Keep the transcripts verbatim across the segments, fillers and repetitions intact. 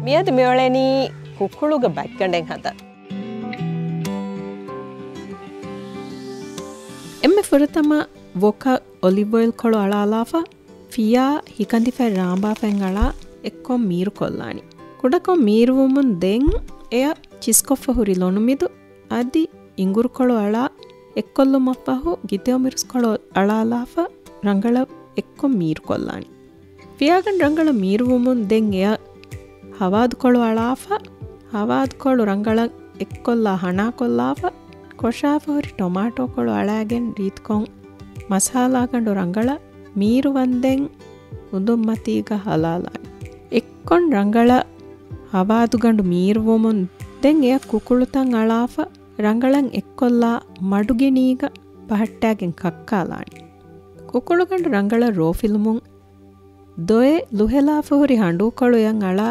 މިއަދު މިއުޅެނީ ކުކުޅުގަ ބަތްގަނޑެއް ހަދަން. އެންމެ ފުރަތަމަ ވޮކަށް އޮލިވް އޮއިލް ކޮޅު އަޅާލާފަ، ފިޔާ ހިކަނދިފަތް ރާނބާފަތް އަޅާ އެއްކޮށް މީރު ކޮށްލާނީ. ކުޑަކޮށް މީރުވުމުން ދެން އެއަށް ޗިސްކޮށްފަ ހުރި ލޮނުމިދު އަދި އިނގުރުކޮޅު އަޅާ އެއްކޮށްލުމަށްފަހު ގިތެޔޮމިރުސްކޮޅު އަޅާލާފަ ރަނގަޅަށް އެއްކޮށް މީރު ކޮށްލާނީ. ފިޔާގަނޑު ރަނގަޅަށް މީރުވުމުން ދެން އެއަށް ހަވާދުކޮޅު އަޅާފަ، ހަވާދުކޮޅު ރަނގަޅަށް އެއްކޮށްލާ ހަނާކޮށްލާފަ، ކޮށާފަ ހުރި ޓޮމާޓޯކޮޅު އަޅާގެން ރީތިކޮށް މަސާލާގަނޑު ރަނގަޅަށް މީރުވަންދެން އުނދުންމަތީގަ ހަލާލާނީ. އެއްކޮށް ރަނގަޅަށް ހަވާދުގަނޑު މީރުވުމުން ދެން އެއަށް ކުކުޅުތައް އަޅާފަ، ރަނގަޅަށް އެއްކޮށްލާ މަޑުގިނީގަ ބަހައްޓާގެން ކައްކާލާނީ. ކުކުޅުގަނޑު ރަނގަޅަށް ރޯފިލުމުން ދޮއެއް ލުހެލާފަ ހުރި ހަނޑޫކޮޅުޔަށް އަޅާ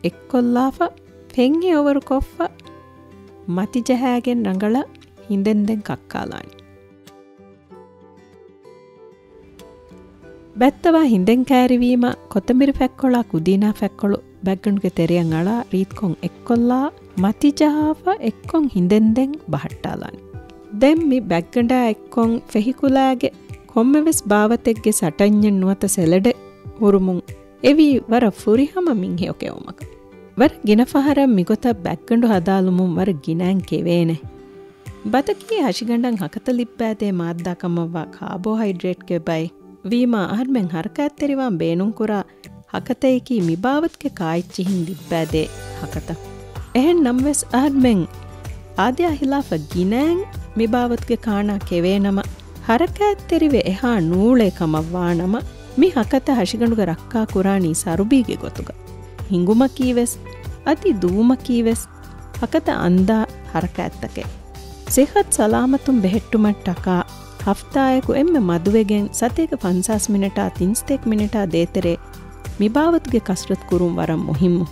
އެއްކޮށްލާފަ، ފެން ހެޔޮވަރުކޮށްފަ، މަތިޖަހާގެން ރަނގަޅަށް ހިނދެންދެން ކައްކާލާނީ. ބައްތަވާ ހިނދެން ކައިރިވީމަ، ކޮތަނބިރި ފަތްކޮޅާ ކުދީނާ ފަތްކޮޅު ބަތްގަނޑުގެ ތެރެޔަށް އަޅާ ރީތިކޮށް އެއްކޮށްލާ، މަތިޖަހާފަ އެއްކޮށް ހިނދެންދެން ބަހައްޓާލާނީ. ދެން މި ބަތްގަނޑާ އެއްކޮށް ފެހިކުލާގެ ކޮންމެވެސް ބާވަތެއްގެ ސަޓަންޏެއް ނުވަތަ ސެލަޑެއް ހުރުމުން އެވީ ވަރަށް ފުރިހަމަ މިން ހެޔޮކެއުމަކަށް. ވަރަށް ގިނަ ފަހަރަށް މިގޮތަށް ބަތްގަނޑު ހަދާލުމުން ވަރަށް ގިނައިން ކެވޭނެ. ބަތަކީ ހަށިގަނޑަށް ހަކަތަ ލިއްބާދޭ މާއްދާ ކަމަށްވާ ކާބޯހައިޑްރޭޓްގެ ބައެއް. ވީމާ އަހަރުމެން ހަރަކާތްތެރިވާން ބޭނުންކުރާ ހަކަތައަކީ މިބާވަތުގެ ކާއެއްޗިހިން ލިއްބާދޭ ހަކަތަ. އެހެން ނަމަވެސް އަހަރުމެން އާދަޔާ ހިލާފަށް ގިނައިން މިބާވަތުގެ ކާނާ ކެވޭނަމަ، ހަރަކާތްތެރިވެ އެހާ ނޫޅޭ ކަމަށްވާނަމަ، މި ހަކަތަ ހަށިގަނޑުގަ ރައްކާ ކުރާނީ ސަރުބީގެ ގޮތުގަ. ހިނގުމަކީވެސް، އަދި ދުވުމަކީވެސް ހަކަތަ އަންދާ ހަރަކާތްތަކެއް. ސިއްހަތު ސަލާމަތުން ބެހެއްޓުމަށްޓަކާ ހަފްތާއަކު އެންމެ މަދުވެގެން ސަތޭކަ ފަންސާސް މިނެޓާ ތިން ސަތޭކަ މިނެޓާ ދޭތެރޭ މިބާވަތުގެ ކަސްރަތު ކުރުން ވަރަށް މުހިއްމު.